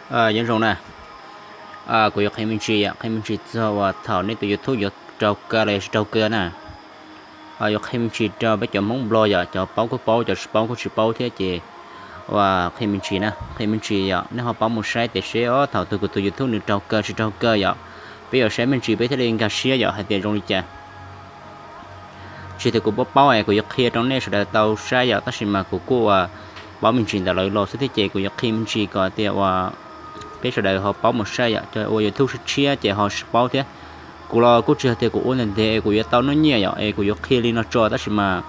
Nyob zoo na, kuv yuav qhia me ntsis yom, qhia me ntsis txog uas thaum nej tus YouTube yuav raug kaw los yog tsis raug kaw na. Yuav qhia me ntsis rau peb cov Hmoob Nplog yom, cov paub kuj paub, cov tsis paub kuj tsis paub thiab ces uas qhia me ntsis na, qhia me ntsis yom, nej ho paub mus saib tias seb thaum twg kuv tus YouTube nws raug kaw tsis raug kaw yom, peb yuav saib me ntsis peb thiaj li nkag siab yom hais tias zoo li cas. Tsis tias kuv paub paub es kuv yuav qhia rau nej sawv daws tau saib yom, tab sis mas kuv kuj uas paub me ntsis ntawm lawv los xwb thiab ces kuv yuav qhia me ntsis kom tias uas peb sawv daws ho paub mus saib yom, cov ua YouTube tshiab tshiab ces ho tsis paub thiab. Kuv los kuj tsis yog tias kuv ua ntev ntev es kuv yuav tau noj nyiaj yom, es kuv yuav qhia li no tso, tab sis mas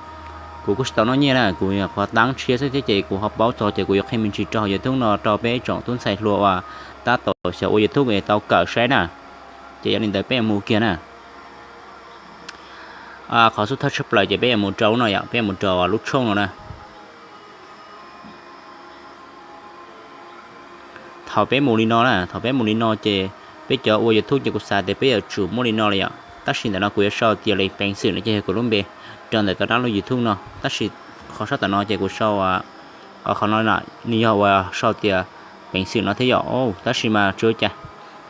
kuv kuj tsis tau noj nyiaj na, kuv nyuam qhuav tab tshiab xwb thiab ces kuv ho paub txog ces kuv yuav qhia me ntsis rau hauv YouTube no rau peb tsoom tub ntxhais hluas uas tab tom xyaum ua YouTube es tau kawm saib na. Ces yog li ntawd peb yuav mus kiag na. Qhov xub thawj tshaj plaws ces peb yuav mus rau lub no yom, peb yuav mus rau lub tshooj no na. Thaum peb mus li no na, thaum peb mus li no ces peb cov ua YouTube ces kuv xav tias peb yuav tsum muaj li no li yom, tab sis ntawm no kuv yuav sau tias leej peev xwm no ces yog kuv lub npe rau ntawm tau dab lub YouTube no, tab sis qhov sab tom no ces kuv sau, qhov no nws yog uas sau tias peev xwm no thiab yom, tab sis mas tsis ua cas,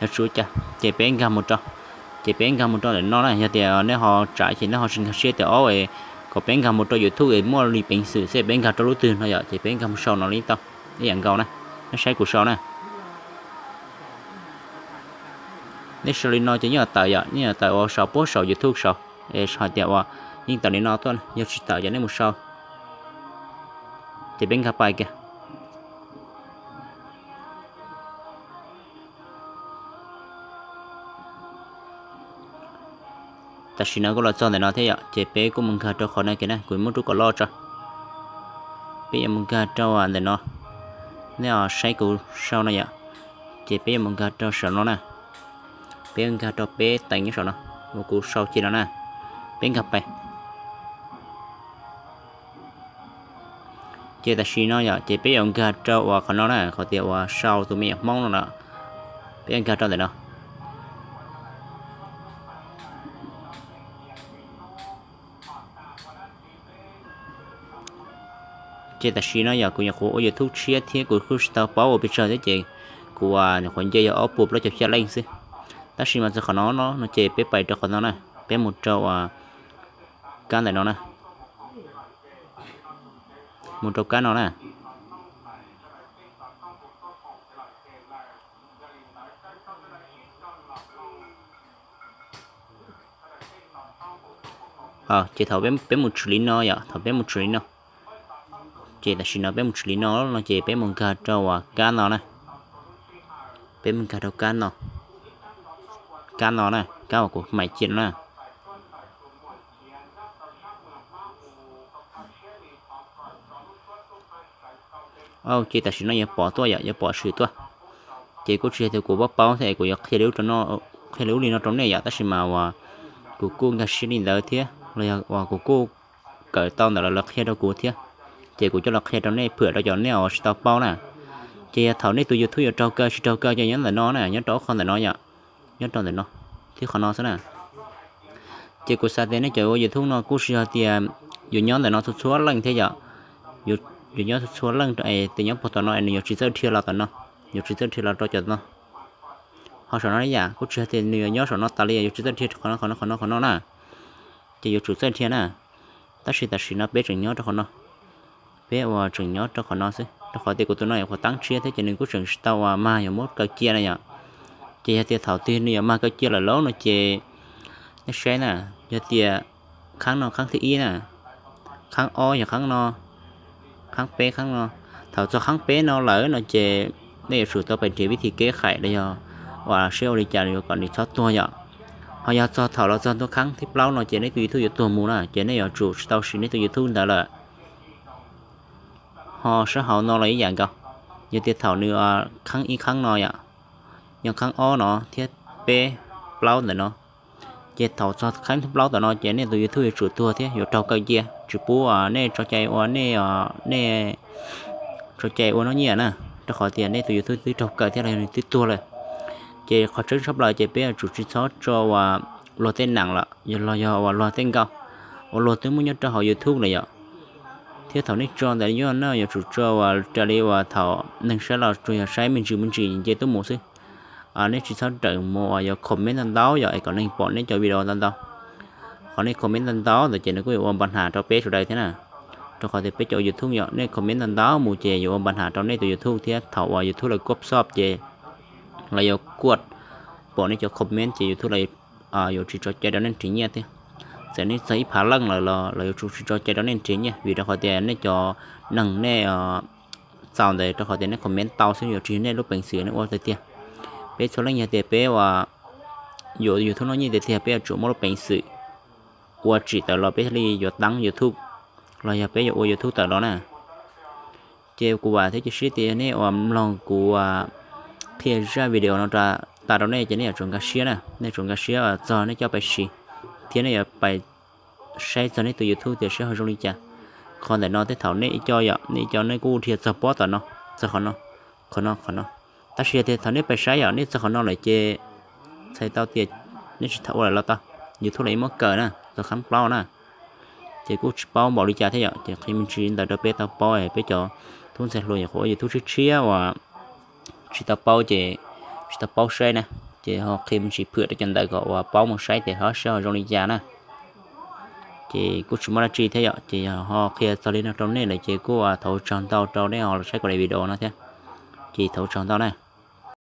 yog tsis ua cas ces peb nkag mus rau, ces peb nkag mus rau ntawm no na, yog tias nej ho tsam ces nej ho tsis nkag siab tias ob, kom peb nkag mus rau YouTube es muaj li peev xwm xwb peb nkag rau lub twg no yom, ces peb nkag mus sau no li tau ib yam nkaus na, nej saib kuv sau na. Nej sau li no ces yeej tawm yom, yeej tawm uas saum puab saum YouTube saud, es hais tias uas yeej tawm li no tuaj, yog tsis tawm ces nej mus sau, ces peb nkag pais kiag. Tam sim no kuj los txog ntawm no thiab yom, ces peb kuj mus nkag rau qhov no kiag na, kuv muab rub kom loj tso. Peb yuav mus nkag rau ntawm no, nej saib kuv sau no yom, ces peb yuav mus nkag rau saum no na. Peb nkag rau peb teev nyob saum no uas kuv sau cia no na, peb nkag pais. Ces tam sim no yom, ces peb yuav nkag rau uas qhov no na, qhov tias uas sau tus me nyuam Hmoob no na, peb yuav nkag rau ntawm no. Ces tam sim no yog kuv nyuam qhuav ua YouTube tshiab thiab kuv kuj tsis tau paub ua pes tsawg thiab ces kuv nyuam qhuav nce yog ob puas plaub caug xya leej xwb. Tab sis mas txog qhov no no ces peb pais rau qhov no na, peb mus rau uas kab ntawm no na, mus rau kab no na. Ces thaum peb mus tshwm li no yom, thaum peb mus tshwm li no, ces tam sim no peb mus tshwm li no no ces peb mus nkag rau uas kab no na, peb mus nkag rau kab no, kab no na, kab uas kuv maim cia no na. Ces tam sim no yuav pom tuaj yom, yuav pom swm tuaj. Ces kuj tsis yog tias kuv paub paub thiab kuv yuav qhia li ub li no rau nej yom, tab sis mas uas kuv kuj nkag siab li ntawd thiab los yog uas kuv kuj kawm tau ntawm lawv qhia rau kuv thiab, ces kuv coj los qhia rau nej phwam rau cov nej uas tsis tau paub na. Ces yog thaum nej tus YouTube yuav raug kaw tsis raug kaw ces nyob ntawm no na, nyob rau qhov ntawm no yom, nyob rau ntawm no thiab qhov no xwb na. Ces kuv xav tias nej cov ua YouTube no kuj tsis yog tias yuav nyob ntawm no txhua txhua leej thiab yom, yuav nyob txhua txhua leej es tias nyob puag tom no es nws yuav tsis txawj dhia los tom no, yuav tsis txawj dhia los rau cov no. Ho saum no ib yam kuj tsis yog tias nws yuav nyob saum no tas li, yuav tsis txawj dhia qhov no qhov no qhov no qhov no na, ces yuav tsum txawj dhia na. Tab sis tam sim no peb tseem nyob rau qhov no, peb uas tseem nyob rau qhov no xwb, rau qhov tias kuv tus no nyuam qhuav tab tshiab thiab ces nws kuj tseem tsis tau uas mag yuav muab kaw cia na yom. Ces yog tias thaum twg nws yuav mag kaw cia lawm lauj no ces nej saib na, yog tias khaab no khaab thib ib na, khaab ob yog khaab no, khaab peb khaab no. Thaum txog khaab peb no lawm no ces nej yuav tsum tau pais nrhiav vib thib keb qhais los yog uas seb ua li cas yuav kom nws txhob tuag yom. Ho yog txog thaum los txog ntua khaab thib plaub no ces nej tus YouTube yuav tuag mus na, ces nej yuav tsum tsis tau siv nej tus YouTube ntawd lawm. Ho sab hauv no los ib yam nkaus, yog tias thaum nws khaab ib khaab no yom, yog khaab ob no thiab peb plaub ntawm no, ces thaum txog khaab thib plaub tom no ces nej tus YouTube yuav tsum tuag thiab yuav raug kaw cia, tsis pub nej tso cai ua nej, nej tso cai ua noj nyiaj na, rau qhov tias nej tus YouTube twb raug kaw thiab los yog nws twb tuag lawm. Ces qhov tseeb tshaj plaws ces peb yuav tsum tsis txhob tso uas luag tej nam lawm los yog uas luag tej nkauj uas luag twb muaj nyob rau hauv YouTube lawm yom. Thiab thaum nej tso ntawd yog no yuav tsum tso uas raws li uas thaum neeg saib los tsuas yog saib me ntsis me ntsis nce tuaj mus xwb. Nej tsis txhob rawm mus uas yuav comment ntau ntau yom es kom neeg pom nej cov video ntau ntau. Qhov nej comment ntau ntau ntawd ces nws kuj yuav ua npa hnas rau peb sawv daws thiab na. Rau qhov tias peb cov YouTube yom, nej comment ntau ntau mus ces yuav ua npa hnas rau nej tus YouTube thiab thaum uas YouTube lawv kuaj xoj ces lawv yuav kuaj pom nej cov comment ces YouTube lawv yuav tsis tso cai rau nej nrhiav nyiaj thiab. Txawm nej txog ib phav leej lawm los lawv yuav tsis tso cai rau nej nrhiav nyiaj vim rau qhov tias nej cov neeg nej txaus ntawd rau qhov tias nej comment tau xwb, yuav tsis yog nej lub peev xwm nej ua tiag tiag. Peb txhua leej yog tias peb uas yuav YouTube noj nyiaj tiag tiag peb yuav tsum muaj lub peev xwm ua tsim tawm los peb thiaj li yuav teeb YouTube los yog peb yuav ua YouTube tawm los na. Ces kuv vam thiab cia siab tias yog nej uas mloog kuv qhia zaj video no tas rau nej ces nej yuav tsum nkag siab na, nej tsum nkag siab txog nej coj pais siv thiab nej yuav pais saib txog nej tus YouTube tias saib ho zoo li cas. Qhov ntawm no tej thaum nej ib co yom, nej ib co nej kuj dhia txog pob tom no, txog qhov no, qhov no, qhov no. Tab sis yog tias thaum nej pais saib yom, nej txog qhov no lawm ces txhais tau tias nej tsis tau ua lawm los tau, YouTube lawv yeej muab kaw na, txog qhov plaub na. Ces kuj tsis paub npaum li cas thiab yom, ces qhia me ntsis ntawd rau peb tau paub, peb cov tub ntxhais hluas nyuam qhuav ua YouTube tshiab tshiab uas tsis tau paub ces tsis tau paub saib na, ces ho qhia me ntsis phwm rau cov ntawd kom uas paub mus saib tias ho saib ho zoo li cas na. Ces kuj tsis muaj dab tsi thiab yom, ces yog ho qhia txog li no rau nej lawm ces kuj thov ua tsaug ntau rau nej ho los saib kuv daim video no thiab. Ces thov ua tsaug ntau na.